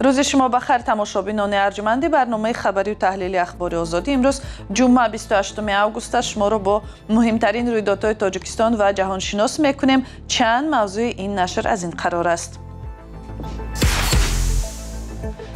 Рӯзи шумо ба хайр, тамошобинони арҷманди барномаи хабарию таҳлили Ахбори Озодӣ. Имрӯз ҷумъа, 28 август. Шуморо бо муҳимтарин рӯйдодҳои Тоҷикистон ва ҷаҳон шинос мекунем. Чанд мавзӯи ин нашр аз ин қарор аст.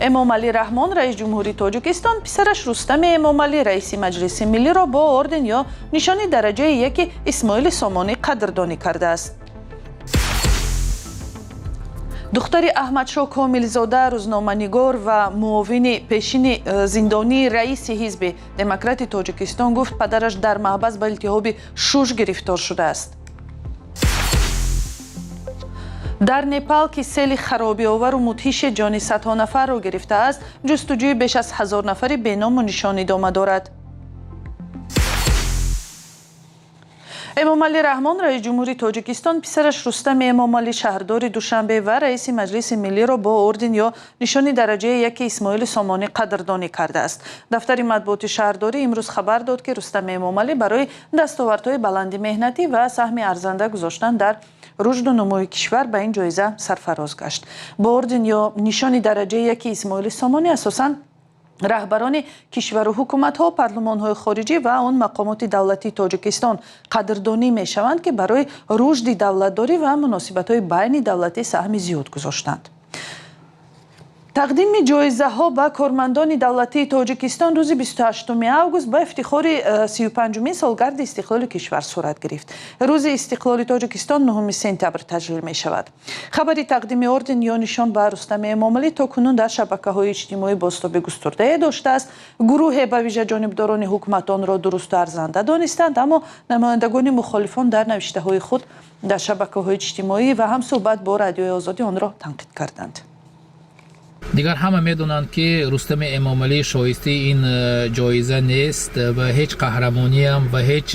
Эмомалӣ Раҳмон, раис ҷумҳури Тоҷикистон, писараш Рустами Эмомалӣ, раиси Маҷлиси Миллиро бо орден ё нишони дараҷаи яки Исмоили Сомонӣ қадрдонӣ кардааст. Духтари Аҳмадшоҳ Комилзода, рӯзноманигор ва муовини пешини зиндонии раиси Ҳизби Демократи Тоҷикистон, гуфт, падараш дар маҳбас ба илтиҳоби шуш гирифтор шудааст. Дар Непал, ки сели харобиовару мудҳише ҷони садҳо нафарро гирифтааст, ҷустуҷӯи беш аз 1000 нафари беному нишон идома дорад. Эмомалӣ Раҳмон, раис ҷумҳури Тоҷикистон, писараш Рустами Эмомалӣ, шаҳрдори Душанбе ва раиси Маҷлиси Миллиро бо орден ё нишони дараҷаи яки Исмоили Сомонӣ қадрдонӣ кардааст. Дафтари матбуоти шаҳрдорӣ имрӯз хабар дод, ки Рустами Эмомалӣ барои дастовардҳои баланди меҳнатӣ ва саҳми арзанда гузоштан дар рушду нумӯи кишвар ба ин ҷоиза сарфароз гашт. Бо орден ё нишони дараҷаи яки Исмоили Сомонӣ асосан раҳбарони кишвару ҳукуматҳо, парлумонҳои хориҷӣ ва он мақомоти давлатии Тоҷикистон қадрдонӣ мешаванд, ки барои рушди давлатдорӣ ва муносибатҳои байни давлатӣ саҳми зиёд гузоштанд. Тақдими ҷоизаҳо ба кормандони давлатии Тоҷикистон рӯзи 28 август ба ифтихори 35-умин солгарди истиқлоли кишвар сурат гирифт. Рӯзи истиқлоли Тоҷикистон 9 сентябр таҷлил мешавад. Хабари тақдими орден ё нишон ба Рустами Эмомалӣ то кунун дар шабакаҳои иҷтимоӣ бозтоби густурдае доштааст. Гурӯҳе, ба вижа ҷонибдорони ҳукумат, онро дурусту арзанда донистанд, аммо намояндагони мухолифон дар навиштаҳои худ дар шабакаҳои иҷтимоӣ ва ҳам суҳбат бо Радиои Озодӣ онро танқид карданд. Дигар ҳама медонанд, ки Рустами Эмомалӣ шоистаи ин ҷоиза нест ва ҳеҷ қаҳрамониам ва ҳеҷ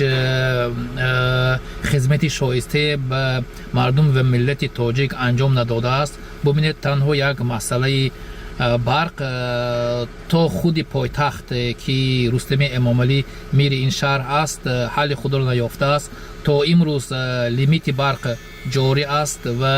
хизмати шоистае ба мардум ва миллати тоҷик анҷом надодааст. Бубинед, танҳо як масъалаи барқ то худи пойтахт, ки Рустами Эмомалӣ мири ин шаҳр аст, ҳалли худро наёфтааст. То имрӯз лимити барқ ҷорӣ аст ва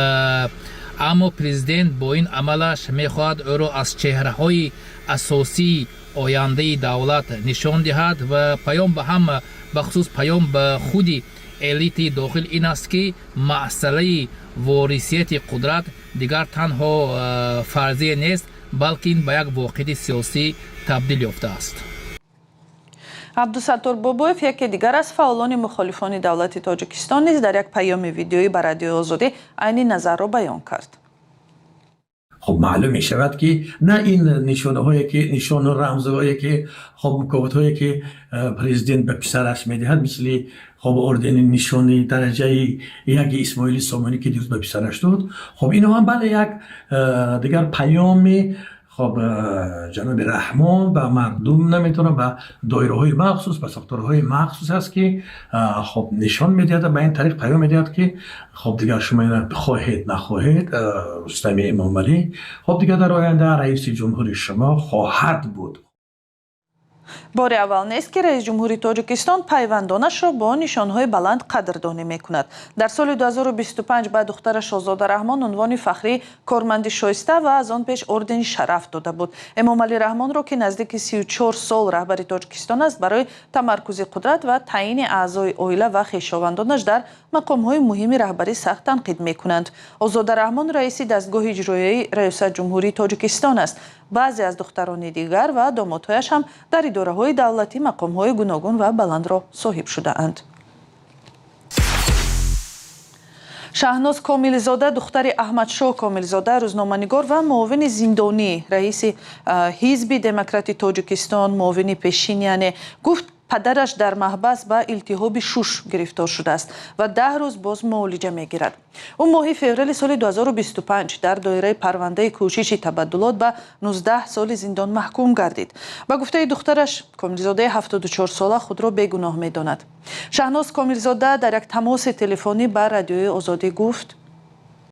аммо президент бо ин амалаш мехоҳад ӯро аз чеҳраҳои асосии ояндаи давлат нишон диҳад ва паём ба ҳама, бахусус паём ба худи элитаи дохил ин аст, ки масъалаи ворисияти қудрат дигар танҳо фарзия нест, балки ин ба як воқеияти сиёсӣ табдил ёфтааст. Абдусаттор Бобоев, яке дигар аз фаъолони мухолифони давлати Тоҷикистон, низ дар як паёми видеоӣ ба Радиои Озодӣ айни назарро баён кард. Хуб, маълум мешавад, ки на ин нишонаҳое, ки нишону рамзҳое, ки хоб мукофотҳое, ки президент ба писараш медиҳад, мисли хоб ордени нишони дараҷаи яки Исмоили Сомонӣ, ки дирӯз ба писараш дод, хоб ино ҳам бале як дигар паёми хоб ҷаноби Раҳмон ба мардум, наметавонам, ба доираҳои махсус, ба сохторҳои махсус аст, ки хоб нишон медиҳад, ба ин тариқ паём медиҳад, ки хоб дигар шумо ина хоҳед нахоҳед, Рустами Эмомалӣ хоб дигар дар оянда раиси ҷумҳури шумо хоҳад буд. Бори аввал нест, ки раис ҷумҳури Тоҷикистон пайвандонашро бо нишонҳои баланд қадрдонӣ мекунад. Дар соли 2025 ба духтараш Озода Раҳмон унвони фахрии корманди шоиста ва аз он пеш ордени Шараф дода буд. Эмомалӣ Раҳмонро, ки наздики 34 сол раҳбари Тоҷикистон аст, барои тамаркузи қудрат ва таъйини аъзои оила ва хешовандонаш дар мақомҳои муҳими раҳбарӣ сахт танқид мекунанд. Озода Раҳмон раиси дастгоҳи иҷроияи Раёсат ҷумҳурии Тоҷикистон аст. Баъзе аз духтарони дигар ва домодҳояш ҳам дар идораҳои давлатӣ мақомҳои гуногун ва баландро соҳиб шудаанд. Шаҳноз Комилзода, духтари Аҳмадшоҳ Комилзода, рӯзноманигор ва муовини зиндонӣ раиси Ҳизби Демократи Тоҷикистон, муовини пешин яъне, гуфт, падараш дар маҳбас ба илтиҳоби шуш гирифтор шудааст ва 10 рӯз боз муолиҷа мегирад. Ӯ моҳи феврали соли 2025 дар доираи парвандаи кӯшиши табаддулот ба 19 соли зиндон маҳкум гардид. Ба гуфтаи духтараш, Комилзодаи 74-сола худро бегуноҳ медонад. Шаҳноз Комилзода дар як тамоси телефонӣ ба Радиои Озодӣ гуфт: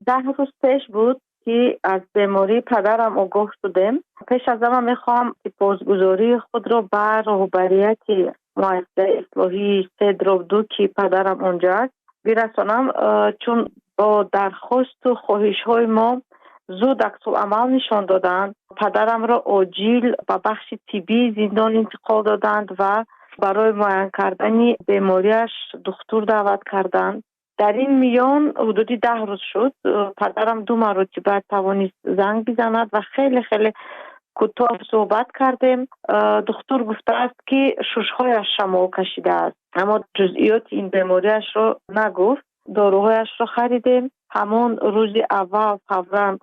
10 рӯз пеш буд, ки аз бемории падарам огоҳ шудем. Пеш аз ҳама мехоҳам сипосгузории худро ба роҳбарияти муассисаи ислоҳии 3/2, ки падарам онҷо аст, бирасонам, чун бо дархосту хоҳишҳои мо зуд аксуламал нишон доданд. Падарамро оҷил ба бахши тиббии зиндон интиқол доданд ва барои муайян кардани бемориаш духтур даъват карданд. Дар ин миён ҳудуди 10 рӯз шуд. Падарам ду маротиба тавонист занг бизанад ва хеле хеле кӯтоҳ суҳбат кардем. Духтур гуфтааст, ки шушҳояш шамол кашидааст, аммо ҷузъиёти ин бемориашро нагуфт. Доруҳояшро харидем. Ҳамон рӯзи аввал фавран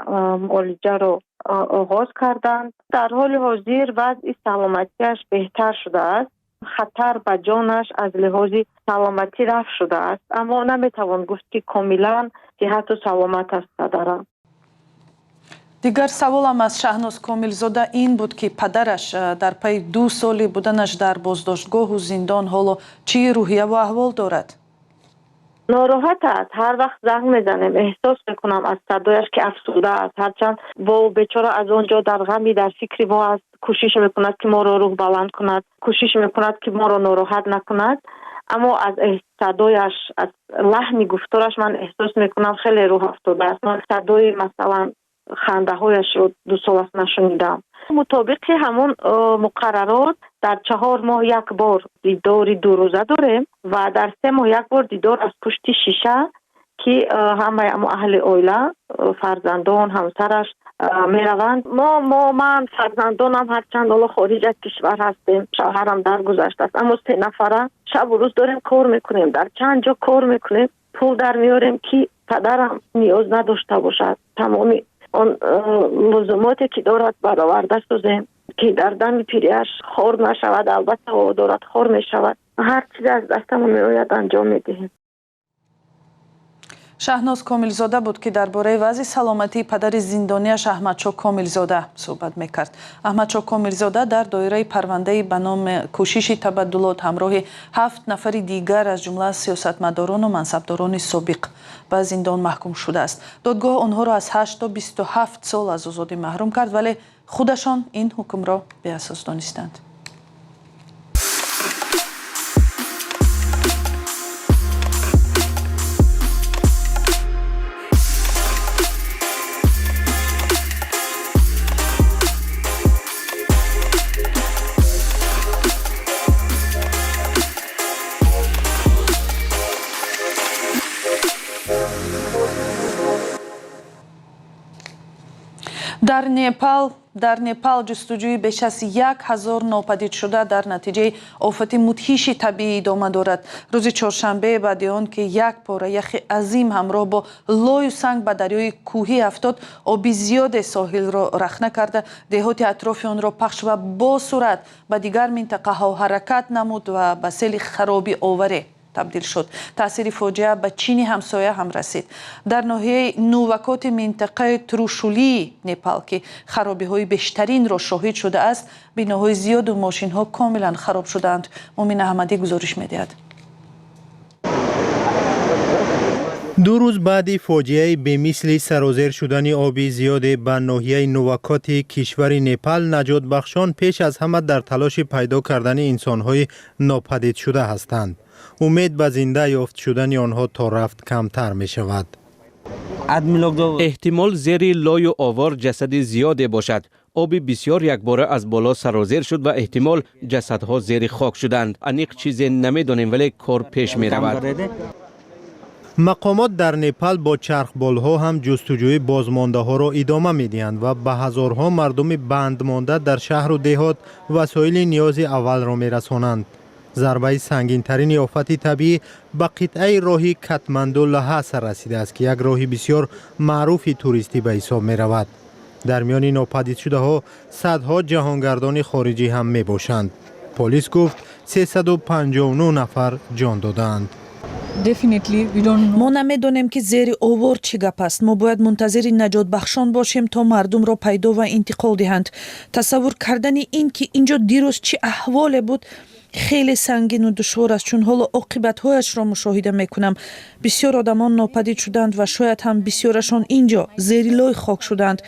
муолиҷаро оғоз карданд. Дар ҳоли ҳозир вазъи саломатиаш беҳтар шудааст. Хатар ба ҷонаш аз лиҳози саломатӣ рафъ шудааст, аммо наметавон гуфт, ки комилан сиҳату саломат аст падарам. Дигар саволам аз Шаҳноз Комилзода ин буд, ки падараш дар пайи 2 соли буданаш дар боздоштгоҳу зиндон ҳоло чӣ рӯҳияву аҳвол дорад? Нороҳат аст. Ҳар вақт занг мезанем, эҳсос мекунам аз садояш, ки афсурда аст. Ҳарчанд бо бечора аз он ҷо дар ғами, дар фикри мо аст, кӯшиш мекунад, ки моро рӯҳбаланд кунад, кӯшиш мекунад, ки моро нороҳат накунад, аммо аз садояш, аз лаҳни гуфтораш ман эҳсос мекунам, хеле рӯҳ афтода аст. Ман садои, масалан, хандаҳояшро 2 сол аст нашунидам. Мутобиқи ҳамон муқаррарот дар 4 моҳ як бор дидори дурӯза дорем ва дар 3 моҳ як бор дидор аз пушти шиша, ки ҳамаи амо аҳли оила, фарзандон, ҳамсараш мераванд. Мо ман, фарзандонам, ҳарчанд ҳоло хориҷ аз кишвар ҳастем, шавҳарам даргузаштааст, аммо 3 нафара шабу рӯз дорем кор мекунем, дар чанд ҷо кор мекунем, пул дар меорем, ки падарам ниёз надошта бошад. Тамоми он лузумоте ки дорад бароварда созем, ки дар дами пириаш хор нашавад. Албатта, ӯ дорад хор мешавад. Ҳар чизе аз дастамон меояд, анҷом медиҳем. Шаҳноз Комилзода буд, ки дар бораи вазъи саломатии падари зиндонияш Аҳмадшоҳ Комилзода суҳбат мекард. Аҳмадшоҳ Комилзода дар доираи парвандаи ба номи кӯшиши табаддулот ҳамроҳи 7 нафари дигар, аз ҷумла сиёсатмадорону мансабдорони собиқ, ба зиндон маҳкум шудааст. Додгоҳ онҳоро аз 8 то 27 сол аз озодӣ маҳрум кард, вале худашон ин ҳукмро беасос донистанд. Дар Непал ҷустуҷӯи беш аз 1000 нопадидшуда дар натиҷаи офати мудҳиши табиӣ идома дорад. Рӯзи чоршанбе, баъди он ки як пора яхи азим ҳамроҳ бо лою санг ба дарёи кӯҳӣ афтод, оби зиёде соҳилро рахна карда, деҳоти атрофи онро пахш ва бо суръат ба дигар минтақаҳо ҳаракат намуд ва ба сели хароби оваре табдил шуд. Таъсири фоҷиа ба Чини ҳамсоя ҳам расид. Дар ноҳияи Нувакоти минтақаи Трушулии Непал, ки харобиҳои бештаринро шоҳид шудааст, биноҳои зиёду мошинҳо комилан хароб шудаанд. Мумин Аҳмадӣ гузориш медиҳад. 2 рӯз баъди фоҷиаи бемисли сарозер шудани оби зиёде ба ноҳияи Нувакоти кишвари Непал, наҷотбахшон пеш аз ҳама дар талоши пайдо кардани инсонҳои нопадидшуда ҳастанд. Умед ба зинда ёфт шудани онҳо то рафт камтар мешавад. Эҳтимол, зери лою овор ҷасади зиёде бошад. Оби бисёр якбора аз боло сарозер шуд ва эҳтимол ҷасадҳо зери хок шуданд. Аниқ чизе намедонем, вале кор пеш меравад. Мақомот дар Непал бо чархболҳо ҳам ҷустуҷӯи бозмондаҳоро идома медиҳанд ва ба ҳазорҳо мардуми бандмонда дар шаҳру деҳот васоили ниёзи аввалро мерасонанд. Зарбаи сангинтарини офати табиӣ ба қитъаи роҳи Катманду Лаҳаса расидааст, ки як роҳи бисёр маъруфи туристӣ ба ҳисоб меравад. Дар миёни нопадидшудаҳо садҳо ҷаҳонгардони хориҷӣ ҳам мебошанд. Полис гуфт, 359 нафар ҷон додаанд. Мо намедонем, ки зери овор чӣ гап аст. Мо бояд мунтазири наҷотбахшон бошем, то мардумро пайдо ва интиқол диҳанд. Тасаввур кардани ин, ки инҷо дирӯз чӣ аҳволе буд, хеле сангину душвор аст, чун ҳоло оқибатҳояшро мушоҳида мекунам. Бисёр одамон нопадид шуданд ва шояд ҳам бисёрашон инҷо зери лой хок шуданд.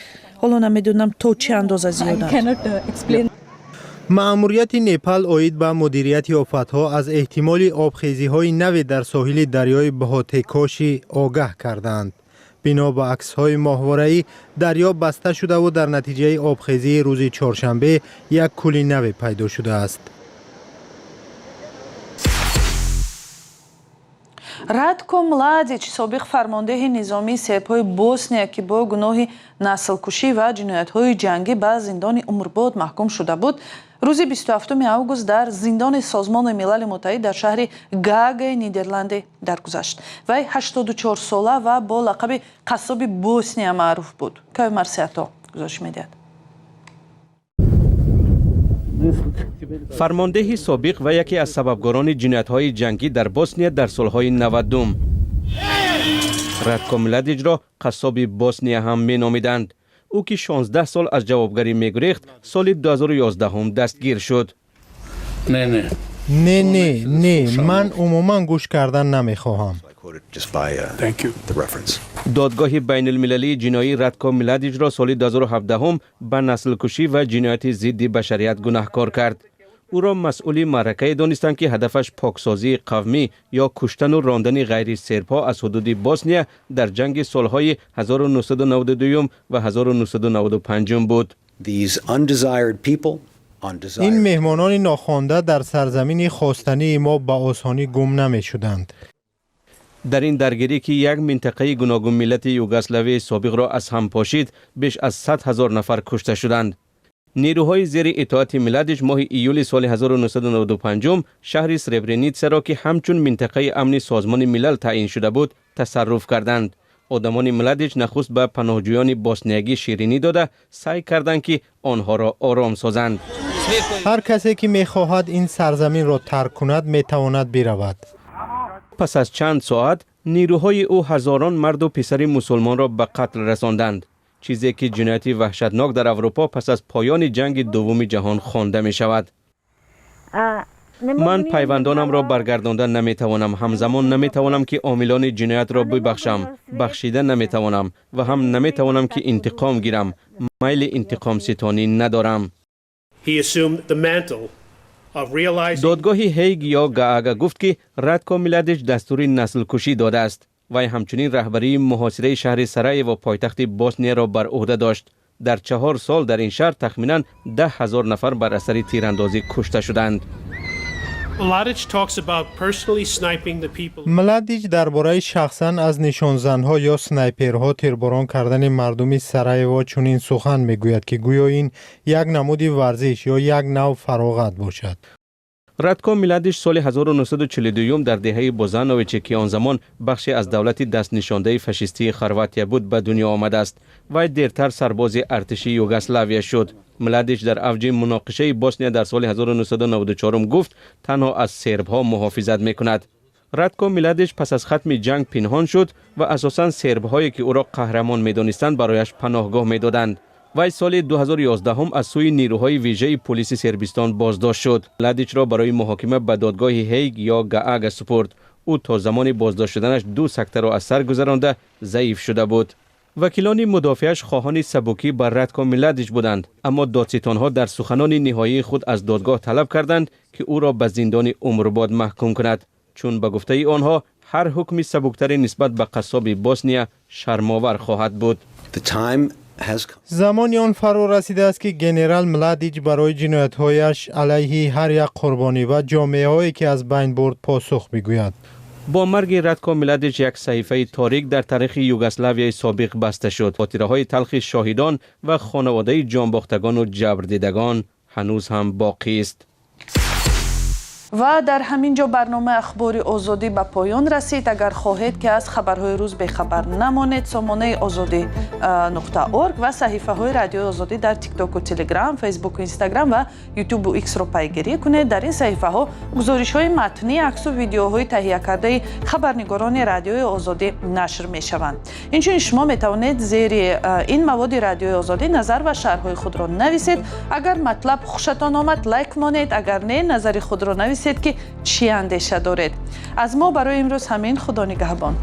Ҳоло намедонам, то чӣ андоза зиёданд. Маъмурияти Непал оид ба мудирияти офатҳо аз эҳтимоли обхезиҳои наве дар соҳили дарёи Бҳотекошӣ огаҳ карданд. Бино ба аксҳои моҳвораӣ, дарё баста шудаву дар натиҷаи обхезии рӯзи чоршанбе як кӯли наве пайдо шудааст. Радко Младич, собиқ фармондеҳи низомии сербҳои Босния, ки бо гуноҳи наслкушӣ ва ҷиноятҳои ҷангӣ ба зиндони умрбод маҳкум шуда буд, рӯзи 27 август дар зиндони Созмони Милали Муттаҳид дар шаҳри Гаагаи Нидерланди даргузашт. Вай 84 сола ва бо лақаби қассоби Босния маъруф буд. Кави Марсиато гузориш медиҳад. Фармондеҳи собиқ ва яке аз сабабгорони ҷиноятҳои ҷангӣ дар Босния дар солҳои 90-ум. Радко Младиҷро қассоби Босния ҳам меномиданд. Ӯ ки 16 сол аз ҷавобгарӣ мегурехт, соли 2011 дастгир шуд. Не, не, не, ман умуман гӯш кардан намехоҳам. Додгоҳи байнулмилалии ҷиноӣ Радко Миладиҷро соли 2017 ба наслкушӣ ва ҷинояти зидди башарият гунаҳкор кард. Ӯро масъули маъракае донистанд, ки ҳадафаш поксозии қавмӣ ё куштану рондани ғайри сербҳо аз ҳудуди Босния дар ҷанги солҳои 1992 ва 1995 буд. Ин меҳмонони нохонда дар сарзамини хостании мо ба осонӣ гум намешуданд. Дар ин даргирӣ, ки як минтақаи гуногунмиллати Югославияи собиқро аз ҳам пошид, беш аз 100 ҳазор нафар кушта шуданд. Нерӯҳои зери итоати Миладич моҳи июли соли 1995 шаҳри Сребреницаро, ки ҳамчун минтақаи амни Созмони Милал таъин шуда буд, тасарруф карданд. Одамони Миладич нахуст ба паноҳҷӯёни босниягӣ ширинӣ дода, саъй карданд, ки онҳоро ором созанд. Ҳар касе, ки мехоҳад ин сарзаминро тарк кунад, метавонад биравад. Пас аз чанд соат нерӯҳои ӯ ҳазорон марду писари мусулмонро ба қатл расонданд, чизе ки ҷинояти ваҳшатнок дар Аврупо пас аз поёни ҷанги дуввуми ҷаҳон хонда мешавад. Ман пайвандонамро баргардонда наметавонам, ҳамзамон наметавонам, ки омилони ҷиноятро бибахшам. Бахшида наметавонам ва ҳам наметавонам, ки интиқом гирам. Майли интиқомситонӣ надорам. Додгоҳи Ҳейг ё Гаага гуфт, ки Радко Миладич дастури наслкушӣ додааст. Вай ҳамчунин раҳбарии муҳосираи шаҳри Сараево, пойтахти Боснияро, бар ӯҳда дошт. Дар 4 сол дар ин шаҳр тахминан 10 000 нафар бар асари тирандозӣ кушта шуданд. Младич дар бораи шахсан аз нишонзанҳо ё снайперҳо тирборон кардани мардуми Сараево чунин сухан мегӯяд, ки гӯё ин як намуди варзиш ё як нав фароғат бошад. Радко Миладиш соли 1942 дар деҳаи Бозановиче, ки он замон бахше аз давлати дастнишондаи фашистии Хорватия буд, ба дунё омадааст. Вай дертар сарбози артиши Югославия шуд. Младич дар авҷи муноқишаи Босния дар соли 1994 гуфт, танҳо аз сербҳо муҳофизат мекунад. Радко Миладич пас аз хатми ҷанг пинҳон шуд ва асосан сербҳое, ки ӯро қаҳрамон медонистанд, барояш паноҳгоҳ медоданд. Вай соли 2011 аз сӯи нерӯҳои вижаи полиси Сербистон боздошт шуд. Младичро барои муҳокима ба додгоҳи Ҳейг ё Гаага супурд. Ӯ то замони боздошт шуданаш ду сактаро аз сар гузаронда, заиф шуда буд. Вакилони мудофиаш хоҳони сабукӣ ба Радко Миладич буданд, аммо додситонҳо дар суханони ниҳоии худ аз додгоҳ талаб карданд, ки ӯро ба зиндони умрбод маҳкум кунад, чун ба гуфтаи онҳо ҳар ҳукми сабуктаре нисбат ба қассоби Босния шармовар хоҳад буд. Замони он фаро расидааст, ки генерал Младич барои ҷиноятҳояш алайҳи ҳар як қурбонӣ ва ҷомеаҳое, ки аз байн бурд, посух бигӯяд. Бо марги Радко Миладич як саҳифаи торик дар таърихи Югославияи собиқ баста шуд. Хотираҳои талхи шоҳидон ва хонаводаи ҷонбохтагону ҷабрдидагон ҳанӯз ҳам боқист. Ва дар ҳамин ҷо барномаи Ахбори Озодӣ ба поён расид. Агар хоҳед, ки аз хабарҳои рӯз бехабар намонед, сомонаи озодӣ.орг ва саҳифаҳои Радиои Озодӣ дар Тиктоку Телеграм, Фейсбуку Инстаграм ва Ютубу Иксро пайгирӣ кунед. Дар ин саҳифаҳо гузоришҳои матнӣ, аксу видеоҳои таҳиякардаи хабарнигорони Радиои Озодӣ нашр мешаванд. Инчунин шумо метавонед зери ин маводи Радиои Озодӣ назар ва шарҳҳои худро нависед. Агар матлаб хушатон омад, лайк монед, агар не, назари худро нависед, ки чӣ андеша доред. Аз мо барои имрӯз ҳамин. Худо нигаҳбон.